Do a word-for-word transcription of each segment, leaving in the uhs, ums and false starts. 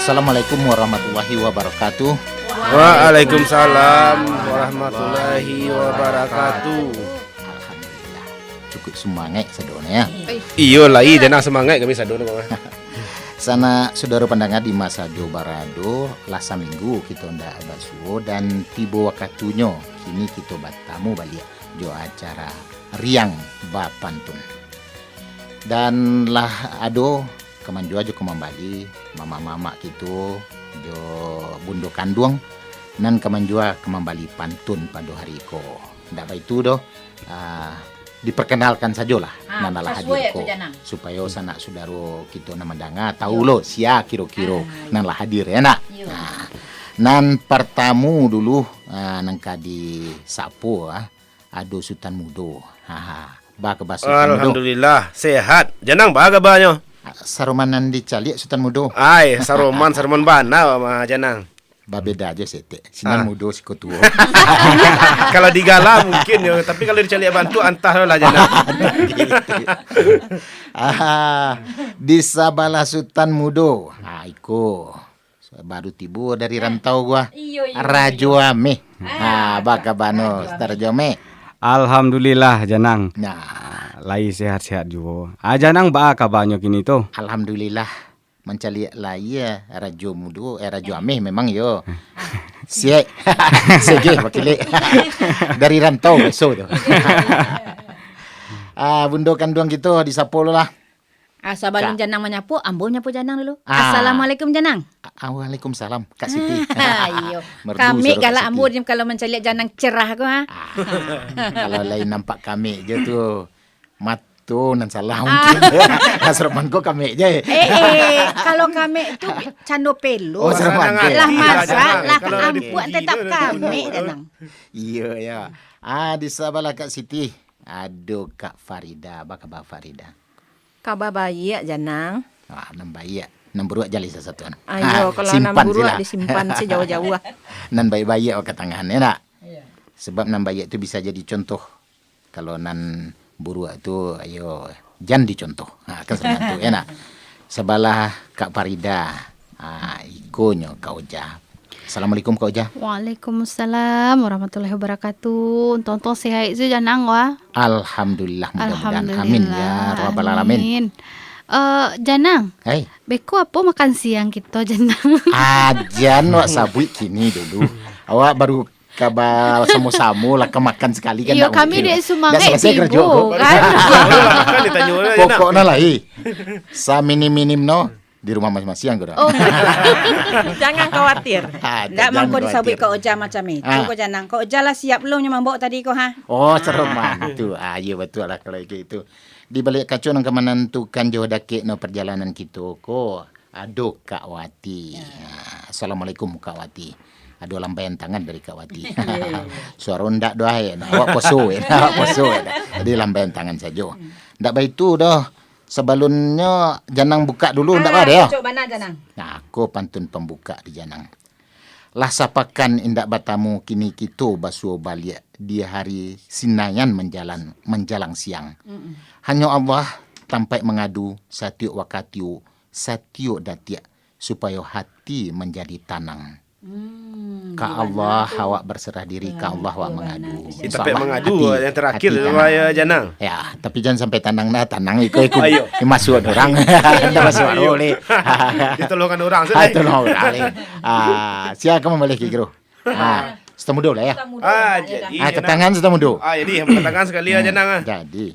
Assalamualaikum warahmatullahi wabarakatuh. Waalaikumsalam warahmatullahi wabarakatuh. Alhamdulillah. Cukup semangat sadonyo, ya. Iyo, lai janang semangat kami sadonyo. Sanak saudara pandanga di ma sajo barado, lah saminggu kito ndak basuo dan tibo wakatunyo kini kito batamu baliak jo acara Riang Bapantun. Dan lah ado kamanjua jo ka mambali mamak-mamak kito jo bundo kanduang nan kamanjua ka mambali pantun pado hari ko. Ndak baitu doh, ah, diperkenalkan sajolah Ah, nan lah hadir ko, supayo sanak sudaro kito nan mandanga tahu lo sia kiro-kiro nan lah hadir, ya nak? Nah, nan partamu dulu, ah, nan ka disapo, ah, ado Sutan Mudo. Ha, ha. Ba kaba Sutan Mudo? Alhamdulillah, sehat. Janang, ba kabanyo? Ah, saroman nan dicaliak Sutan Mudo. Ai, saroman, saroman bana, Janang. Babeda ajo setek. Sinan mudo, siko tuo. Kalau digala mungkin yo, tapi kalau dicaliak bantuak, antah lah, Janang. Ah, di sabalah Sutan Mudo. Ha, iko. Baru tibo dari rantau gua. Iyo, iyo, Rajo Ameh. Ah, ba kabano, Rajo Ameh? Alhamdulillah, Janang. Nah. Lai sehat-sehat juo. Ah, Janang, ba kabanyo kini tu? Alhamdulillah. Mancaliak lai, eh, Rajo Mudo, eh, Rajo Ameh memang yo. Siek. Sige, bakilek. Dari rantau biaso tu. Ah, bundo kanduang kito disapo lo lah. Ah, sabalun Janang manyapo, ambo nyapo Janang dulu. Ah. Assalamualaikum, Janang. Ah, waalaikumsalam, Kak Siti. Iyo. Merdu Kamek suaro Kak galak Siti. Ambo kalau mancaliak Janang cerah ko, ha. Ah, kalau lain nampak kamek je tu, mato nan salah mungkin. Ah. Asroman ko kamek je. Eh, eh, kalau kamek tu cando pelo. Oh, saroman je. Lah masak, lah ampuak, tetap kamek, Janang. Iyo, ya. Ah, di sabalah Kak Siti, ado Kak Farida. Apa kaba Farida? Kaba baiak, Janang. Ah, nan baiak. Nan buruak jaleh sasatuan. Ayo, kalau nan buruak disimpan sajauah-jauah. Nan baiak-baiak ka tangan, ya ndak? Iya. Sebab nan baiak tu bisa jadi contoh. Kalau nan buruak tu, ayo, jan dicontoh. Ha, kan saroman tu, ya ndak? Sabalah Kak Farida. Ah, ikonyo Kak Oja. Assalamualaikum, Kak Oja. Waalaikumsalam warahmatullahi wabarakatuh. Untuang-untuang sehat se Janang, wah. Alhamdulillah, mudah-mudahan. Amin, ya Alhamdulillah, rabbal alamin. Amin. Eh, Janang, Hai. Beko apo makan siang kito, Janang? Ah, jan wak sabuik kini dulu. Awak baru kaba samo-samo lah ka makan sakali kan. Iyo, ndak kami mungkin. Dek sumangaik ndak salasai tibo, karajo ko. Kan? Pokoknyo lah, eh. Saminim-minim no. Di rumah masing-masing angku dah. Oh. Jangan khawatir. Ah, ndak mangko disabuik Kak Oja macam itu. Ah. Ko Janang, Kak Oja lah siap lo nyo mambao tadi ko, ha? Oh, saroman tu. Ah, iyo, batua lah kalau itu. Di baliak kaco nan ka manantukan jauah dakek no parjalanan kito ko, ado Kak Wati. Ya. Ah, assalamualaikum, Kak Wati. Ado lambaian tangan dari Kak Wati. Iya, iya, iya. Suaro ndak doh, eh. Nah, awak poso, eh. Awak poso, eh. Jadi lambaian tangan sajo. Hmm. Ndak baitu doh. Sabalunnyo Janang bukak dulu, ndak Ah, apa deh, yo? Cocok bana, Janang. Nah, ko pantun pambukak di Janang. Lah sapakan indak batamu, kini kito basuo baliak di hari Sinayan manjalan, manjalang siang. Mm-mm. Hanyo Allah tampaik mangadu satiok wakatu, satiok datiak, supayo hati manjadi tanang. Hmm, Ka gimana Allah tu? Awak berserah diri, ka Hmm, Allah awak gimana mangadu. tu, Janang? Insya Allah, mangadu hati, yang terakhir hati tu, tanang. Ya, Janang. Ya, tapi jangan sampai tanang dah, tanang iko, iko. Ayo. Masuak orang. Ndak masuak Ayo. Boleh. Ditolongkan orang, Ah, tolong orang ni. Ah, siapa memilih kiro? Ah, Sutan Mudo lah ya. Sutan Mudo Ah, lah, ya jadi, dah. Ah, Janang. Katangan Sutan Mudo. Ah, jadi, katangan sekali ya, Hmm, Janang, ah. Jadi.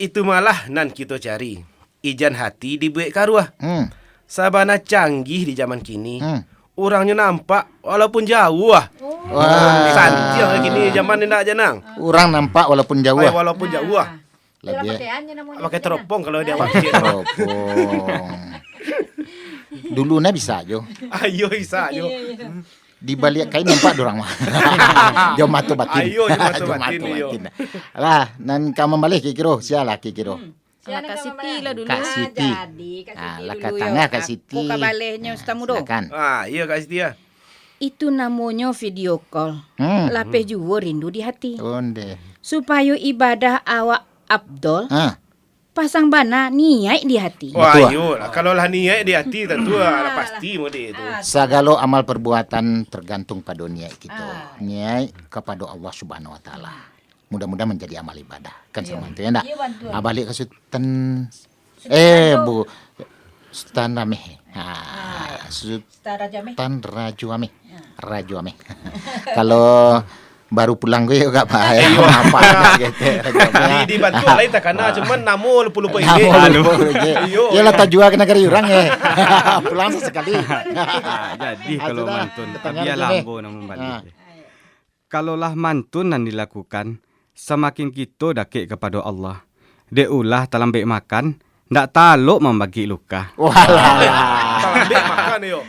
Itu malah nan kito cari. Ijan hati dibuek karuah. Hmm. Sabana canggih di zaman kini. Hmm. Urangnyo nampak walaupun jauah. Oh. Wah. Santiang kini zaman ni ndak, Janang? Urang nampak walaupun jauah. Ai, walaupun jauah. Ah. Labiah. Pakai teropong kalau di awak kecil. Teropong. Dulu nah bisa jo. Ayo, bisa jo. Iya, iya. Di baliak kain nampak dorang mah. Jo mato batin. Ayo, jo mato Jo batin, mato iyo. Batin. Lah, nan ka mambaleh kiro-kiro, sia lah kiro-kiro. Hmm. Alah, Kak Siti lah dulu. Kak Siti. Ah, jadi, Kak Siti lah dulu, katangah, yo. Kak Siti. Ko ka balehnyo, Sutan Mudo. Silakan. Ah, iyo, Kak Siti, ya. Itu namonyo video call. Hmm. Lapeh juo rindu di hati. Onde. Supayo ibadah awak afdol, Ah. Pasang bana niaik di hati. Wah, Batua. Iyolah. Kalau lah niaik di hati, tantu lah, lah pasti mudik tu. Ah. Sagalo amal perbuatan tergantung pado niaik kito. Ah. Niaik kapado Allah Subhanahu Wa Taala. Mudah-mudahan manjadi amal ibadah. Kan Iyo. Samo tu, ya ndak? Iyo, bantuan. Ah, balik ka Sutan, Sutan eh, Rajo. Bu, Sutan Rameh. Ha, Ah, Sutan Sutan Rajo Ameh. Rajo Ameh. Ya. Rajo Ameh. Kalau baru pulang ko yo gak payah. Iyo. Apa nak kata Rajo Ameh. Di, di Bantuak Ah. lain takana, Ah. cuman namo lupo-lupo Namo inggik. lupo inggik. Iyo. Yalah, tajua ka nagari urang, eh. Pulang sasakali. Ah, jadi Ah, kalau sudah. mantun, Pertanyaan tabialah Rajo Ameh. ambo nan mambali. Ah. Kalau lah mantun nan dilakukan, samakin kito dakek kapado Allah. Dek ulah talambek makan, ndak talok mambagik lukah. Walah. Talambek makan yo.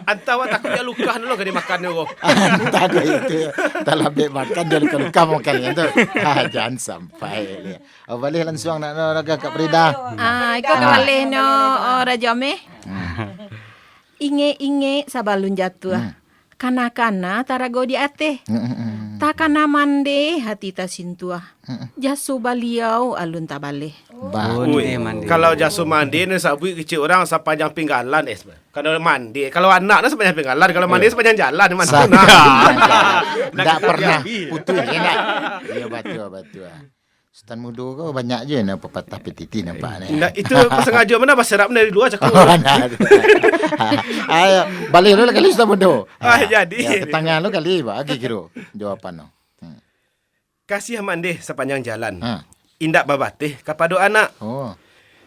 Antah awak takuik lukah dulu ka dimakan yo. Antah dua itu. Talambek makan, jan lukah-lukah makan tu. Ah, jan sampai. Oh, baleh lansuang nak no raga Kak Frida. Ah, iko Ah. kabaleh no, oh, Rajo Ameh. Hmm. Ingek-ingek sabalun jatuah. Hmm. Kana-kana tarago di ateh. Mm, mm, mm. Takana mandeh hati tasintuah. Mm, mm. Jaso baliau alun tabaleh. Ba- Ui, Ondeh mandeh. Kalau jaso mandeh ni sabuik kecek urang sapanjang pinggalan, eh. Kalau mandeh, kalau anak ni sapanjang pinggalan, kalau mandeh Eh. sapanjang jalan, mantap Sa- nah. Ndak pernah putus, ya ndak? Iya, batua, batua. Sutan mudo ko banyak je nan papatah pititi nampak ni. Ndak, itu sengaja mana baserap dari luar cakap. Oh, nah. Ayo, balik dulu kali Sutan mudo. Ah, jadi. Ya, ketangan lu kali, bagi kiro jawapan tu. Hmm. Kasiah mandeh sapanjang jalan. Ha. Indak babateh kapado anak. Oh.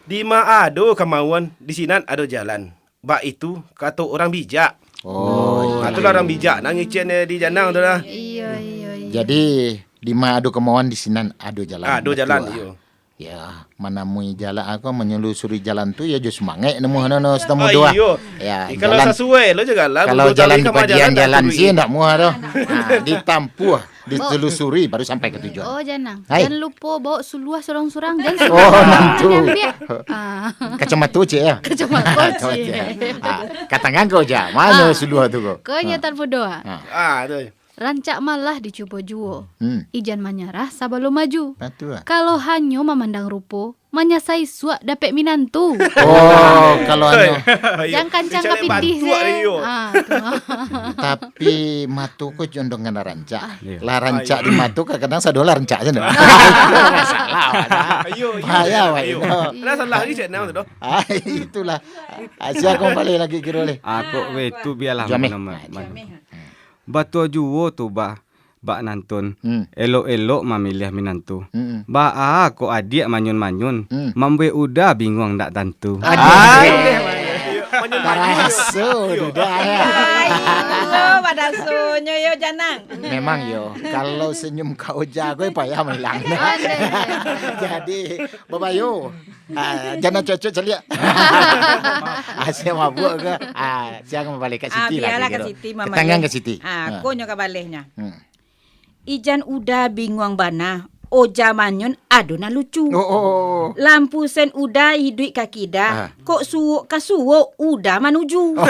Di ma ado kamauan, di sinan ado jalan. Bak itu kato urang bijak. Oh, Ah, iya. itulah urang bijak. Nah, ngicen, eh, di Janang tu lah. Iya, iya, iya. Jadi, di ma ado kamauan, di sinan ado jalan. Ah, ado Betul jalan, lah. iyo. Ya, manamui jalan, apa, manyelusuri jalan tu, ya, jo sumangaik nemu, no, no, Sutan Ah, mudo, ah. iyo. Ya, Eh, kalau jalan, sasuai lo jo jalan, kalau mudo jalan tadi di kama pagian jalan dah jalan turui. sih, ndak muah tu. Ah, ditampuah. Ditelusuri, baru sampai ke tujuan. Oh, Janang. Hai. Jan lupo bawa suluah surang-surang, jan Oh, surang nantu. jan biak. Ah. Kacamato, Cik, ya? Kacamato, Kacamato, Cik. Cik. Ah, katangan kau ja. Mano Ah. suluah tu kau? Kau Ah. nyatan bodoh, ah. Ah. Ah, tu. Rancak malah dicubo juo. Hmm. Ijan manyarah sabalum maju. Batua. Kalau hanyo mamandang rupo, manyasai suak dapek minantu. Oh, kalau Hei. anu. Iyo. Jan kancang Cari kapitih bantuak se. iyo. Ah, tu. Tapi mato ko condong ka nan rancak. Ah. Iyo. Lah rancak Ayo. di mato, kadang-kadang sado lah rancak se. Masalah, Wak. Iyo, iyo, Bahaya, Wak, iyo. itu. Lah salah lagi cek nang tu doh. Ah, itulah. Ah, sia kau balik lagi kiro leh. Ah, kok Ah, weh, kok. tu biarlah Jameh. mana ma-, Ah, mana. jameh. Batua juo tu, bah. Bak nantun, Hmm. elok-elok mamiliah minantu. Hmm. Baa kok adiak manyun-manyun, Hmm. mambuek Uda binguang ndak tantu. Aduh. Ai. Manyun-manyun. Taraso Iyo. Uda, ya. Ai, iyo, padasonyo yo, Janang. Memang yo, kalau senyum ka Oja ko payah mailang. Aduh. Jadi, babayo. Ah, Janang cocok caliak. Asia mabuk ke? Ah, sia ka mambalik ka Ah, Siti lah, biarlah ka kiro. Siti Ketangan mambaleh. ka Siti. Ah, Ah. konyo ka balehnyo. Hmm. Ijan Uda binguang bana, Oja manyun ado nan lucu. Oh, oh, oh. Lampu sen Uda iduik ka kida, Ah. kok suok ka suok Uda manuju. Oh.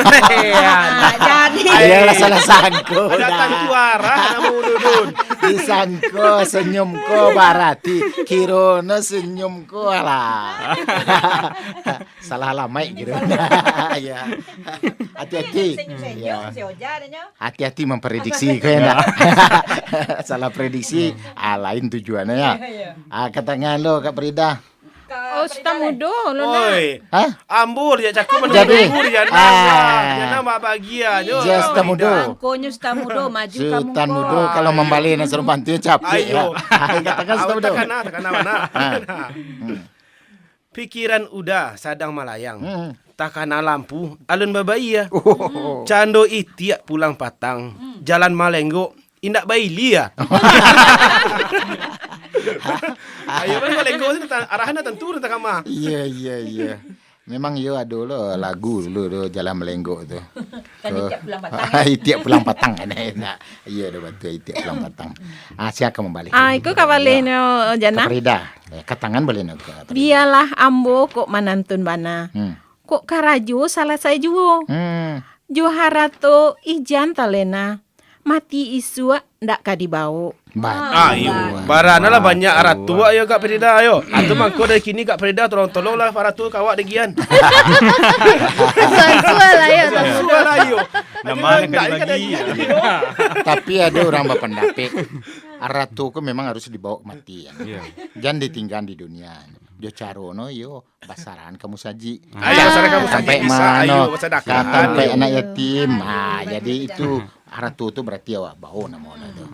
Ah, jadi Ayolah, salah sangko Ada dah. tantu arah nama Ududun. Disangko senyum ko barati, kirono senyum ko alah. Salah alamaik gitu. Ya. Hati-hati. Senyum-senyum, Ya. si Oja adanya. Hati-hati memprediksi, Apa? kau ya ndak? Salah prediksi, Hmm. ah, lain tujuannya ya. Ya, ya. Ah, katangan lo, Kak Frida. Kak Oh, Frida Sutan lah. Mudo lo nak. Oi. Hah? Ambur je cakap Jadi, menunggu je. ah. Dia nama bahagia je. Just Kak Frida. Mudo. Angkonyo Sutan Mudo, maju kamu Sutan ko. Mudo, kalau membalik nak suruh bantu, capek Ayo. ya. Katakan Sutan Awak Mudo. takana, takana mana? Ah. Hmm. Pikiran Uda sadang malayang. Hmm. Takana lampu, alun babayia. Oh. Cando itiak pulang patang. Hmm. Jalan malenggok, indak bailia. Ayo kan malenggok tu, ta-, arahan dah tantu dah takama. Iya, iya, iya. Memang iyo ado lo lagu dulu tu, Jalan Malenggok tu. Kan itiak pulang patang, eh? Itiak pulang patang kan, enak. Iya, dah betul, itiak pulang patang. Ah, sia ka mambalik? Ah, iko ka baleh no, Jana. Kak Frida. Eh, katangan baleh no, Kak Frida. Bialah ambo kok manantun bana. Hmm. Kok karajo salasai juo. Hmm. Jo harato ijan talena. mati isuak ndak ka dibaok. Batua. Ah, iyo. Baranalah banyak arato awak yo, Kak Frida, yo. Atau mangko dari kini, Kak Frida, tolong-tolonglah arato ka awak dagiahan. Sual-sual lah, yo. Sual-sual lah, yo. Nama nak dibagi, yo. Tapi ada orang bapandapek, arato ko memang harus dibaok ka mati, yo. Iyo. Jan ditinggaan di dunia. Jo caro no, yo, basarahan ka musajik. Ah, iyo, basarahan ka musajik bisa, ayo, basadakahan, tampek anak yatim. Ah, jadi itu arato tu berarti awak baok namo tu.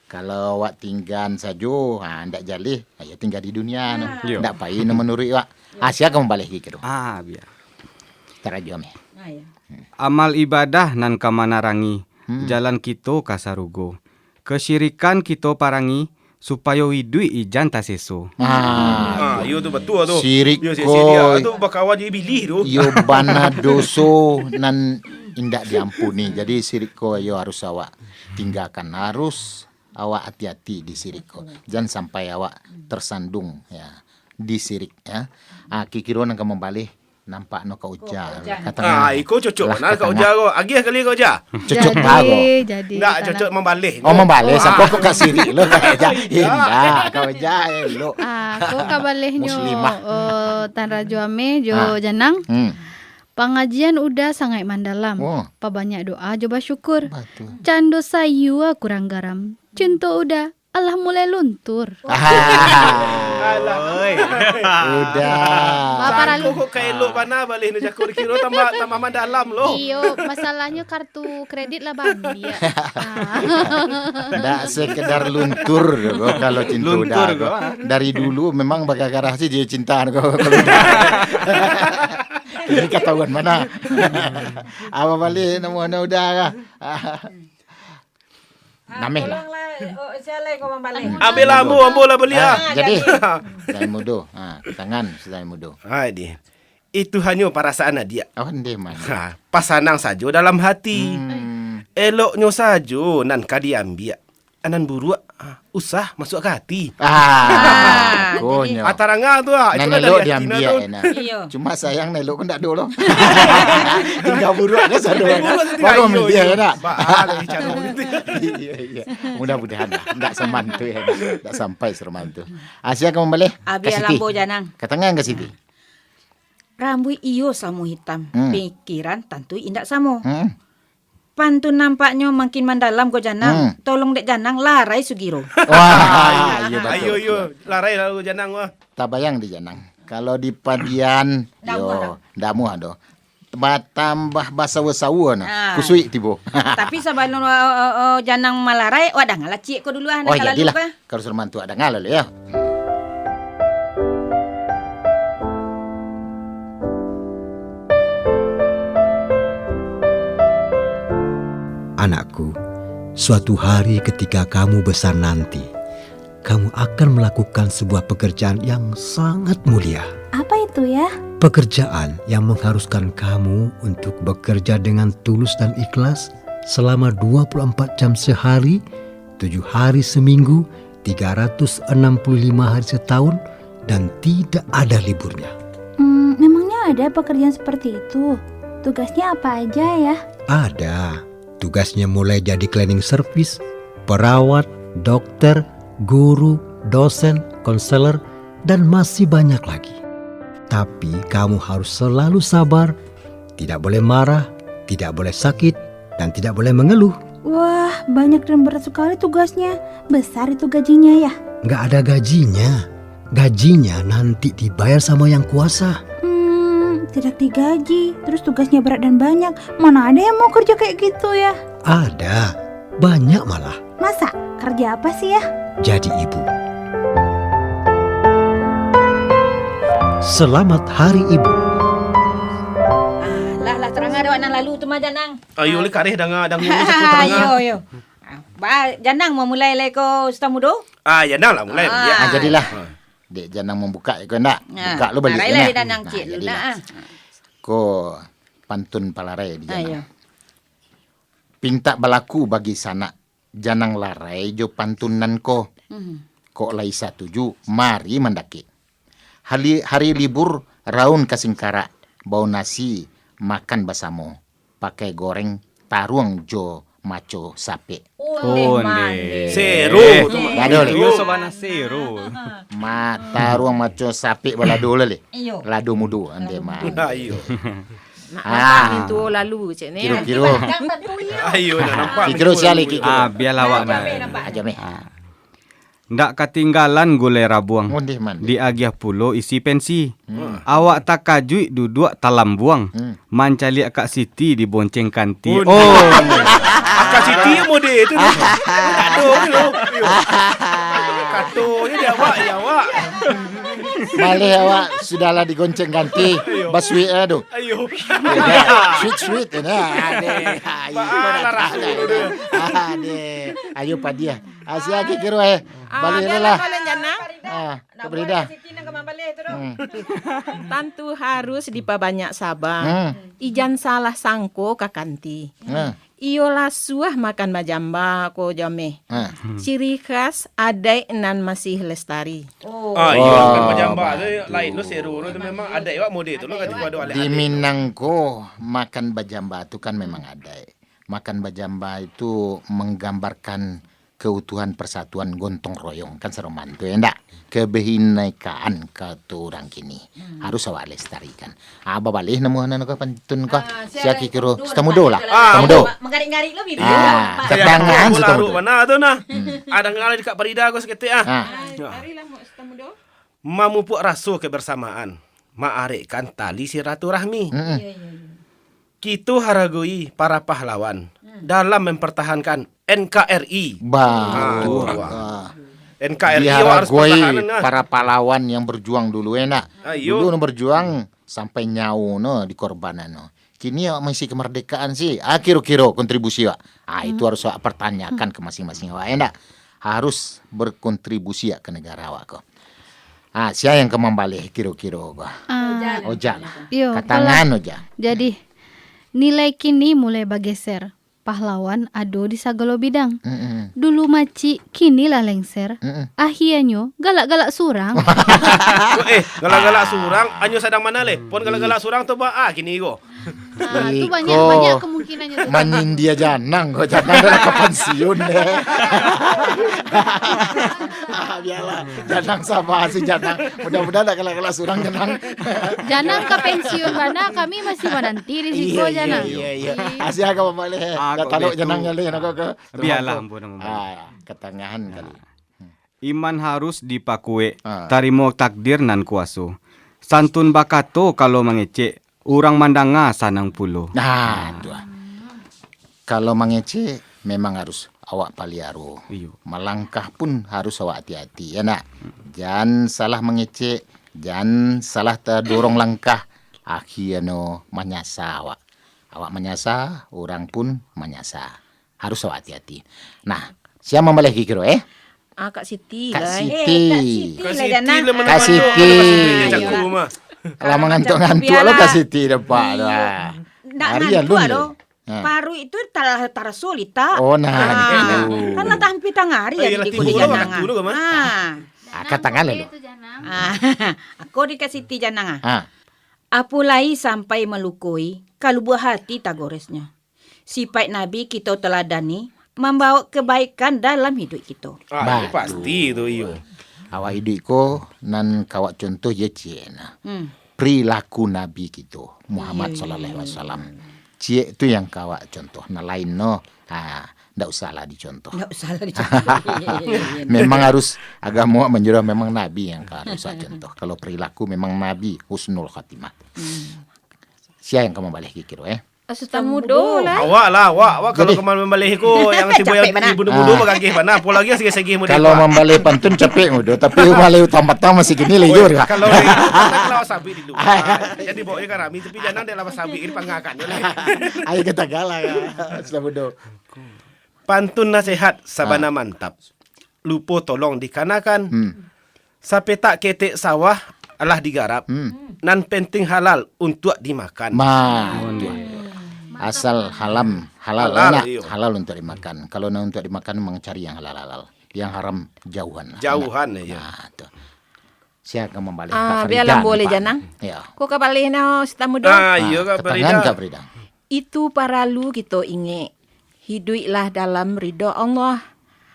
Kalau awak tinggaan sajo, ha, ndak jaleh, ha, yo tingga di dunia no. Iyo. Ndak pai no manuruik awak. Ha, sia ka mambaleh kiro. Ah, biar. Tarajo meh. Ah, iyo. Amal ibadah nan ka manarangi jalan kito ka sarugo. Kasirikan kito parangi, supayo iduik ijan taseso. Ah, iyo tu batua tu. Sirik ko, tu bakawan jo ibilih tu. Iyo bana doso nan indak diampuni. Jadi sirik ko iyo harus awak tinggakan, harus awak ati-ati di sirik ko. Jan sampai awak tersandung, ya, di sirik, ya. Ah, kiro-kiro nan ka mambaleh, nampak no Kak Oja. Katakan. Ah, iko cocok bana Kak Oja ko. Agiah kali Kak Oja. Cocok bago. Jadi, ndak cocok mambaleh. Oh, mambaleh. Sampai ko ka sirik lo Kak Oja. Indak, Kak Oja elok. Ah, ko ka balehnyo, Muslimah. Oh, Tan Rajo Ameh jo Janang. Hmm. Pangajian Uda sangaik mandalam. Oh. Pabanyak doa jo basyukur. Batua. Cando sayua kurang garam. Cinto Uda alah mulai luntur. Alah. Oi. Uda. Bapa Ralu. Kok ka elok bana baleh ni jako, kiro tambah, tambah mandalam lo. Iyo, masalahnyo kartu kredit lah baambiak. Ah. Ndak sekedar luntur ko, kalau cinto Uda ko. Dari dulu memang bagagarah sih dia cinta ko. Ini katahuan bana. Apo baleh namo Uda ko. Nameh lah. Tolonglah, oh, sia lai ko mambaleh. Ambiaklah ambo, ambo lah baliak. Ah, jadi. Sudah mudo. Ha, tangan sudah mudo. Hai di. Itu hanyo parasaan adiak. Oh, ndeh mah. Ha, pasanang sajo dalam hati. Hmm. Eloknyo sajo nan ka diambiak. Nan buruak, ah, usah masuak ka hati. Ah, jadi. Ah, tarang tu, ah. Nan elok diambiak, enak. Iyo. Cuma sayang nan elok ko ndak ado lo. Tingga buruak ko sado. Tingga buruak tu tingga, baru iyo, milih, iyo. Enak. Ba, ah, lagi caro gitu. Iya, iya. Mudah-mudahan lah. Ndak saman tu, ya. Ndak sampai saman tu. Ah, sia ka mambaleh? Ka Siti. Ambiak ambo, Janang. Ka tangan ka Siti. Rambuik iyo samo hitam, hmm, pikiran tantu indak samo. Hmm. Pantun nampaknyo makin mandalam ko Janang, hmm, tolong dek Janang larai sugiro. Wah, iyo, batua. Ayo, iyo, larai lalu Janang, wah. Tabayang di Janang. Kalau di padian, ndak amuah doh. Ndak amuah doh. Batambah basawa-sawa nah, ah, kusuik tibo. Tapi sabalun, o, o, o, Janang malarai, wak dangalah ciek ko dulu ah, oh, nak ka lalu jadilah. Ka. Kalau suruh mantu danga lalu, yo. Anakku, suatu hari ketika kamu besar nanti, kamu akan melakukan sebuah pekerjaan yang sangat mulia. Apa itu, ya? Pekerjaan yang mengharuskan kamu untuk bekerja dengan tulus dan ikhlas selama dua puluh empat jam sehari, tujuh hari seminggu, tiga ratus enam puluh lima hari setahun, dan tidak ada liburnya. Hmm, memangnya ada pekerjaan seperti itu? Tugasnya apa aja, ya? Ada. Tugasnya mulai jadi cleaning service, perawat, dokter, guru, dosen, konselor, dan masih banyak lagi. Tapi kamu harus selalu sabar, tidak boleh marah, tidak boleh sakit, dan tidak boleh mengeluh. Wah, banyak dan berat sekali tugasnya. Besar itu gajinya, ya? Nggak ada gajinya. Gajinya nanti dibayar sama Yang Kuasa. Hmm, tidak digaji, terus tugasnya berat dan banyak. Mana ada yang mau kerja kayak gitu, ya? Ada. Banyak malah. Masa? Kerja apa sih, ya? Jadi ibu. Selamat Hari Ibu. Ah, lah, lah, tarang ado nan lalu tu mah, Janang. Ayo, lai kareh danga, danga. Ayo, ayo. Ah, ba, Janang mau mulai lai ko, Ustaz Mudo? Ah, Janang lah mulai. Ah. Ah, jadilah. Ah. Dek Janang mambuka iko ndak? Ah. Buka lu balik. Nah, Janang, cik, jadilah. Nah, ah. Ko pantun palarai di Janang. Ayo. Pintak balaku bagi sanak, Janang larai jo pantun nan ko. Mhm. Kok lai satuju, mari mandakek. Hari, hari libur, raun ka Singkarak, bao nasi, makan basamo, pakai goreng, taruang jo maco sapek. Ondeh. Seru tu, Mak. Lado, leh. Iyo, sabana seru. Mata ruang maco sapek balado lah, leh. Iyo. Lado mudo, ondeh, Mak. Ah, iyo. Nak Ah. nampak pintu lalu, cek ni. Kiro-kiro. Iyo, nak nampak Kiro pintu sia lalu. Lagi, kiro. Ah, bialah awak nak. Aja meh. Ah. Ndak katinggalan gulai rabuang. Ondeh, mandeh. Diagiah pulo isi pensi. Hmm. Awak takajuik duduak talambuang. Hmm. Mancaliak Kak Siti dibonceng kanti. Ondeh. Oh. Kak Siti yang mode tu. Tak ada tu. Kato je di awak, di awak. Maleh awak sudahlah digonceng kanti. Iyo. Basuik lah tu. Ayo. Sweet, sweet, nah. Adeh. Ayo, Baalah nak rasu tahu tu. Adeh. Ayo, padiah. Asia kiro, eh. Ah, Balik bialah lah. Balik, Janang. Ah, Nak Kak Farida. Buat Siti nan ka mambaleh tu, doh. Hmm. Tantu harus dipabanyak saba. Hmm. Ijan salah sangko ka kanti. Hmm. Iyo lah suah makan bajamba ko jameh. Hmm. Ciri khas adaik nan masih lestari. Oh. Ah, iyo, Oh, makan bajamba tu bagus. Lain tu seru tu, memang adaik awak mode tu lah, katiko ado alek-alek tu. Di Minang ko, makan bajamba tu kan memang adaik. Makan bajamba itu menggambarkan keutuhan persatuan gotong royong, kan saroman tu, ya ndak? Kebinekaan kato urang kini. Hmm. Harus awak lestarikan. Ah, babaleh namo nan ko pantun ko. Ah, sia Sia kikiro, Ustaz Mudo lah. Ah, Ustaz Mudo. Ma-, manggarik-ngarik lo bibia. Ah, Ustaz Mudo. Katangan Ustaz Mudo. Bana tu nah. Hmm. Ah, danga lah dek Kak Farida ko saketek ah. Ah. Nah. Marilah, Ustaz Mudo. Mamupuak raso kebersamaan, maarekkan tali silaturahmi. Mm-mm. Iya, iya, iya. Kito haragoi para pahlawan Hmm. dalam mempertahankan N K R I. Bah, Ah, tu, wah. ah. N K R I awak harus Diharagoi pertahanan, nah. para pahlawan yang berjuang dulu, enak. Ah, iyo. Dulu no berjuang sampai nyawo no dikorbanan no. Kini awak mengisi kemerdekaan sih. Ah, kiro-kiro kontribusi awak. Ah, itu Hmm. harus awak pertanyakan ke masing-masing awak, enak. Harus berkontribusi awak ke negara awak ko. Ah, sia yang ka mambaleh kiro-kiro ko? Ah. Ojan. Iyo, Katangan kalau Ojan. Jadi, nilai kini mulai bageser. Pahlawan ado di sagalo bidang. Mm-mm. Dulu macik, kini lah lengser. Mm-mm. Akhianyo, galak-galak surang. Eh, galak-galak surang, anyo sadang mana leh? Pon galak-galak surang tu ba, ah, kini ko. Ah, tu banyak, Iko banyak kemungkinannya tu. Manyindia Janang ko, Janang dah ka pensiun deh. Ah, bialah. Janang sabar sih, Janang. Mudah-mudahan tak galak-galak surang, Janang. Janang ka pensiun bana, kami masih mananti di siko, Iya, iya, Janang. iya, iya. Iya. Asia ka mambaleh. Ah, Dah kok taluk betul. Janang nyaleh, nak ke, ke Bialah, rumah tu. ampun, ampun. Ah, katangahan kali. Iman harus dipakuek, Ah. tarimo takdir nan kuaso. Santun bakato kalau mangecek, urang mandanga sanang pulo. Nah, Ah. tu ah. Kalau mangecek, memang harus awak paliaro. Iyo. Malangkah pun harus awak hati-hati, ya nak? Hmm. Jan salah mangecek, jan salah tadorong langkah, akhia no manyasa awak. Awak manyasa, urang pun manyasa. Harus awak hati-hati. Nah, sia mambaleh kiro, eh? Ah, Kak Siti Kak lah, eh. Siti. Eh, Kak Siti Kak lah, Siti Janang. lah, Kak Siti. Lah mangantuak-ngantuak lo Kak Siti dapat Iyo. lah. Ndak Hari ngantuak alun lo. Ha. Paruik tu tara-, taraso litak. Oh, nah, Ah, gitu. kan lah tampih tangah hari Oh, hari iyalah, di Kudi timbul lo Janang, waktu ah. tu, Kak, Mas. Ah. Ah, katangan lalu. Ah, aku di Kak Siti Janang, ah. Ha. Apo lai sampai malukoi, ka lubuak hati tagoresnyo. Sipaik Nabi kito teladani, mambawa kebaikan dalam hiduik kito. Ah, itu Batul. pasti tu, iyo. Awak hiduik ko nan ka awak contoh je ciek nah. Hmm. Perilaku Nabi kito, Muhammad Iyo, iyo, sallallahu alaihi iyo. wasallam. Ciek tu yang ka awak contoh. Nan lain no, ha, ndak usahlah dicontoh. Ndak usahlah dicontoh. Iya, iya, iya, iya. Memang harus agama awak manjurah memang Nabi yang ka harus awak contoh. Kalau perilaku memang Nabi husnul khatimah. Hmm. Sia yang ka mambaleh kiro, eh? Asutan Mudo lah. Awak lah, awak. Awak kalau Jadi, kemana membaleh ko, yang tibo Capek yang bana. tibo mudo Ah. bagageh bana, apo lagi yang segeh-segeh mudo Kalau awak. mambaleh pantun capek mudo, tapi mambaleh utang patang masih kini lagi Oi, juga. kalau ni, kalau sabik dulu. Ah, jadi bawa je ka rami, tapi jangan dia lah sabik, ini pangakan je lah. Ayo kita galak, Asutan Mudo. Pantun nasihat sabana Ah. mantap. Lupo tolong dikanakan. Hmm. Sapetak ketek sawah alah digarap. Hmm. Nan penting halal untuak dimakan. Bah, Aduh. tu. Asal halam, halal, Halal, enak, iyo. halal untuk dimakan. Kalau nak untuk dimakan, memang cari yang halal-halal. Yang haram, jauhan lah. Jauhan, Enak. iyo. Nah, tu. Sia ka mambaleh? Ah, Kak Farida bialah ni, boleh, Pak. Janang. Iyo. Ko ka baleh no, Asutan Mudo? Ah, iyo, Ah, Kak katangan, Farida. Kak Farida. Itu paralu kito ingek. Hiduiklah dalam ridho Allah.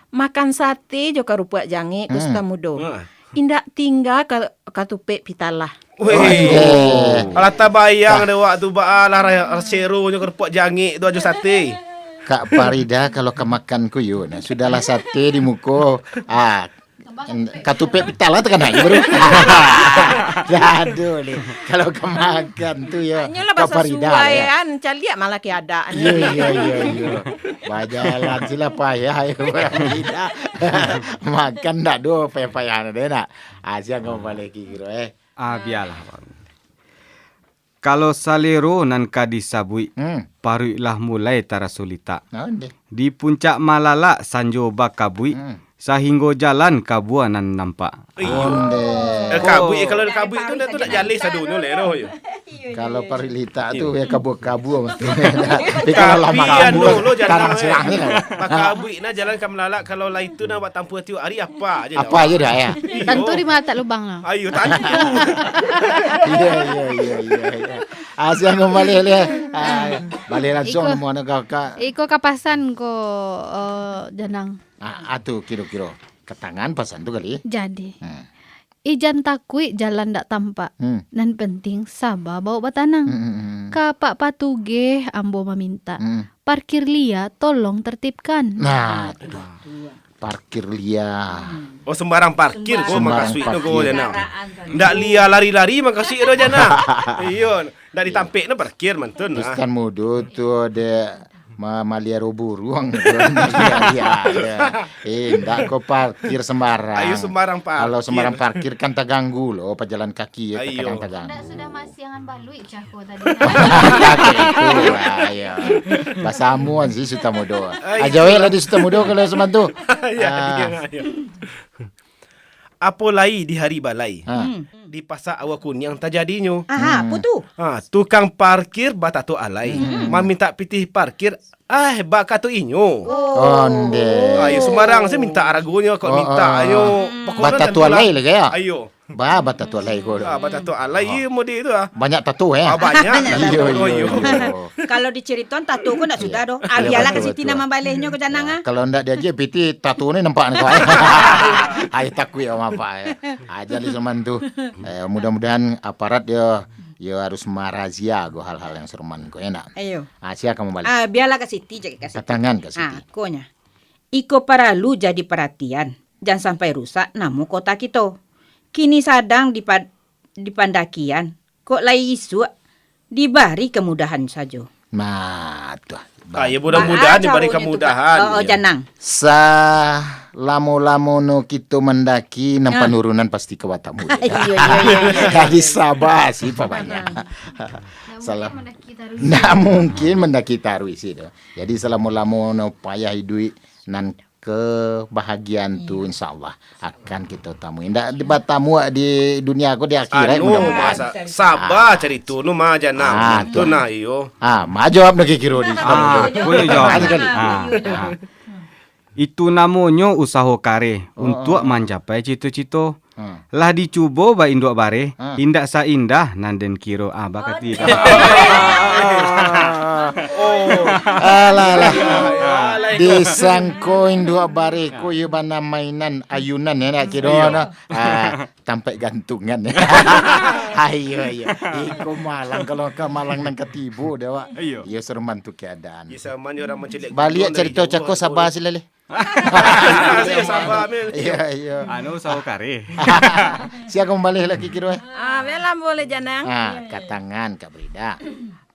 Makan sate jo karupuak jangek, hmm, Ustaz Mudo. Ha. Indak tingga ka, katupek pitalah. Weh. Ondeh. Alah tabayang dek awak tu, baa lah ra-, rasero nyo karupuak jangek tu ajo sate. Kak Farida, kalau ka makan kuyuak, nah, sudahlah sate di muko. Ah, katupek pitalah takana ajo baru. Aduh ni. Kalau ka makan tu yo, Nyo lah Kak Farida lah, yo. Basasuaian, caliak malah ke ada. Iyo, iyo, iyo, iyo. Bajalan sila payah, yo, Farida. Makan ndak do payah-payah nyo deh nak. Ah, siang ka mambalik kiro, eh. Ah, bialah, Bang. Kalau salero nan ka disabuik, hmm, paruik lah mulai taraso litak. Nah, ondeh. Di puncak malalak sanjo bakabuik, hmm, sahinggo jalan kabua nan nampak. Iyo. Ondeh. Eh, kabuik, eh, kalau kabuik tu, dah tu nak jaleh sadonyo leh, roh, yo. Kalau paruik litak tu, yo, kabua-kabua mah tu. Tapi kalau lah makan, anu, lo jalan tarang silang ni lah. Bakabuik nah jalan ka malalak, kalau lah itu nah buat tampuah tiok hari, apa aja. Apa aja dah, ya. Iyo. Tantu di mata lubang lah. Ayo, tantu. Iyo, iyo, iyo, iyo, iyo. Ah, siang kembali, leh. Ah, balik langsung. Iko, nemu anu ka, ka. Iko ka pasan ko, eh, Janang. Ah, ah, tu kiro-kiro. Katangan pasan tu kali. Jadi. Hmm. Ijan takuik jalan dak tampak. Hmm. Nan penting saba baok batanang. Hmm, hmm, hmm. Ka Pak Patugeh ambo maminta. Hmm. Parkir lia tolong tertibkan. Nah, tu. Parkir lia. Oh, sembarang parkir ko makasuik tu ko, Janang. Ndak lia lari-lari makasuik tu, Janang. Iyo, ndak ditampek no parkir mantun lah. Ustaz Mudo tu dek ma-, maliaro buruang tu, lia-lia. Eh, ndak ko parkir sembarang. Ayo sembarang parkir. Kalau sembarang parkir kan taganggu lo, pajalan kaki yo, iyo, kadang taganggu. Ndak sudah masiangan baluik cako tadi. Itu lah, yo. Basamuan si Suta Mudo. Ayo. Ajawe lah di Suta Mudo kalau samantu. Yo, ah, iyo, iyo. Apo lai di hari balai? Ha. Hmm. Di Pasa Aua Kuniang tajadinyo. Aha, hmm, apo tu? Ha, tukang parkir batato alai. Hmm. Mamintak pitih parkir, ah, bakato inyo. Oh. Ondeh. Ayo, sumbarang se minta aragonyo, kok minta, oh, oh, ayo. Hmm. Pokoknyo batato alai lah, yo? Ayo. Ba, batato alai ko. Ah, batato alai, iyo, mode tu, ah. Banyak tato, eh? Ah, banyak. Iyo, iyo, iyo. Kalau dicariton tato ko ndak sudah doh. Ah, bialah ka Siti nan mambalehnyo ko, Janang, ah. Kalau ndak diagiah piti, tato ni nampak ni, kawan. Ai, takuik awak, Pak, eh. Ah, jadi samantu. Eh, mudah-mudahan aparat yo, yo harus marazia ko hal-hal yang seruman ko, yo ndak? Ayo. Ah, silakan mambalik. Ah, bialah ka Siti, cakik ka Siti. Katangan ka Siti. Ah, ko nyo. Iko paralu jadi paratian, jan sampai rusak namo kota kito. Kini sadang dipa-, dipandakian, kok lai isuak dibari kamudahan sajo. Nah, tu. Ah, ya, mudah-mudahan dibari kamudahan. Oh, oh, Janang. Salamo-lamo no kito mandaki, nan panurunan pasti ka batamu. Iyo, iyo, iyo, iyo. Jadi sabar sih, Pak Banyak. Salah. Ndak mungkin mandaki taruih sih tu. Jadi salamo-lamo no payah iduik nan kebahagiaan tu, insya Allah akan kito tamui. Ndak di-, batamu di dunia ko, di akhirat. Anu, mudah-mudahan. Sa-, sabar carito nu mah, Janang. Ah, tu nah, iyo. Ah, ma jawab nak kiro di. Ah, ko yo jawab. Ah, sekali. Ah, ah. Itu namonyo usaho kareh untuak mancapai cito-cito. Hmm. Lah dicubo ba induak bareh, indak saindah nan den kiro. Ah, bakati. Oh. Alah, alah. Disangko induak bareh ko iyo bana mainan ayunan, yo ndak kiro no. Ah, tampek gantungan. Ayo, ayo. Iko malang, kalau ka malang nan katibo dek awak. Iyo. Iyo, seruman tu keadaan. Baliak carito cako, sabar sila leh. Sabar, Mil. Iyo, iyo. Anu, usaho kareh. Sia ka mambaleh laki kiro, eh? Ah, bialah boleh, Janang. Ah, katangan, Kak Brida.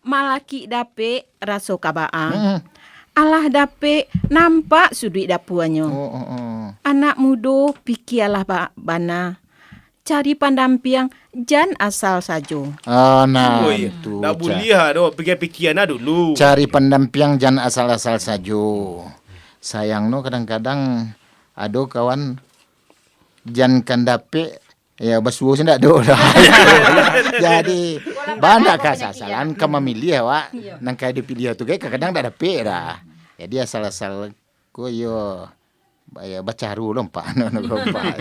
Malaki dapek raso ka baang. Mm-mm. Alah dapek nampak suduik dapuanyo. Oh, oh, oh. Anak mudo pikialah ba-, bana. Cari pandampiang, jan asal sajo. Ah, nah, oh, iya. Ndak buliah doh, pikia-pikia nah dulu. Cari pandampiang, jan asal-asal sajo. Sayang no, kadang-kadang ado kawan jan kan dapek, ya, basuo se ndak ado doh. Jadi, ba ndak ka sasalan, ka mamiliah, wak. Iya. Nan ka dipiliah tu, kadang-kadang ndak dapek dah. Jadi, asal-asal ko yo, ba-, yo, bacaru lompat, no, no, lompat.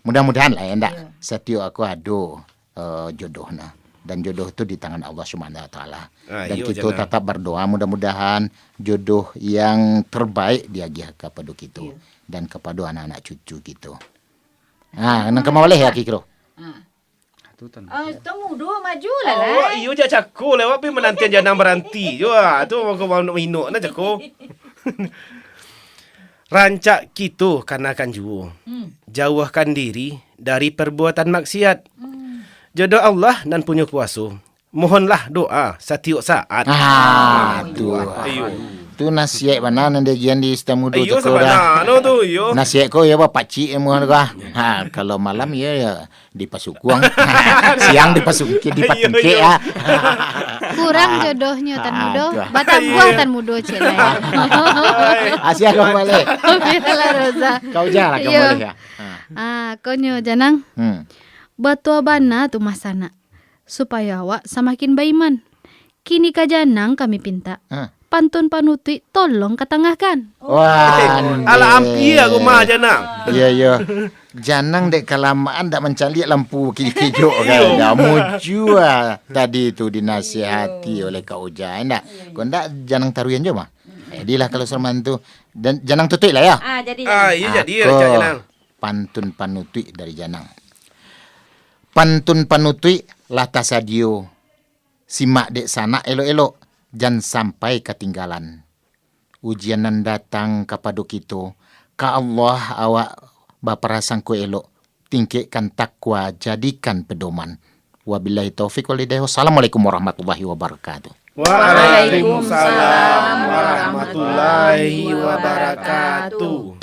Mudah-mudahan lah, ya, ndak. Iya. Satiok aku ado, eh, jodoh nah. Dan jodoh tu di tangan Allah Subhanahu Wa Taala. Ah, Dan iyo, kito Janang. Tatap berdoa, mudah-mudahan jodoh yang terbaik diagiah kepada kito Iyo. Dan kepada anak-anak cucu kito. Ah, nang ka mabaleh ya kiro. Ah. Tu tan. Ah, tu mudo maju lah, Awak lai. Iyo jak cako lewat pi menantian Janang beranti jo. Ah, tu kau mau nak minok nah cako. Rancak kito kanakan juo. Hmm. Jauahkan diri dari perbuatan maksiat. Hmm. Jodoh Allah nan punyo kuaso. Mohonlah doa satiok saat. Ah, tu. Iyo. Tu nasihat bana nan diagian di Ustaz Mudo Iyo, tu, Kro, dah. Sabana no tu, iyo. Nasihat ko, iyo, bapacik, iyo, mohon ko, ah. Ha, kalau malam, iyo, iyo, dipasukuang. Siang dipasungkit, Iyo, dipatungkik, iyo. Ah. Kurang jodohnyo, Tan Ah, Mudo. tu, ah. Batambuah Iyo. Tan Mudo, cek lah, ya. Ah, siang kau balik. Biarlah, Roza. Kau jarang kau Iyo. Balik, ya. Ha. Ah, konyo, Janang. Hmm. Batua bana tu, Mas Anak. Supayo awak samakin baiman. Kini ka Janang kami pintak. Ha. Pantun panutuik tolong katangahkan. Wah, Eh, alah ampia ko mah Janang. Iyo, iyo. Janang dek kalamaan dak mancaliak lampu kejok-kejok kan. Iyo. Dah mujua tadi tu dinasihati Iyo. Oleh Kak Uja, ndak? Iyo, iyo. Kok ndak Janang taruihan jo mah. Jadilah kalau Salman tu. Dan Janang tutuik lah ya. Ah, jadi Ah, Janang. iyo, Ah, jadi ko lah, Cak Janang. Pantun panutuik dari Janang. Pantun panutuik lah tasadio. Simak dek sanak elok-elok, jan sampai katinggalan. Ujian nan datang kapado kito, ka Allah awak baprasangko elok, tingkekkan takwa, jadikan pedoman. Wabillahi taufik wal hidayah. Wassalamualaikum warahmatullahi wabarakatuh. Waalaikumsalam warahmatullahi wabarakatuh.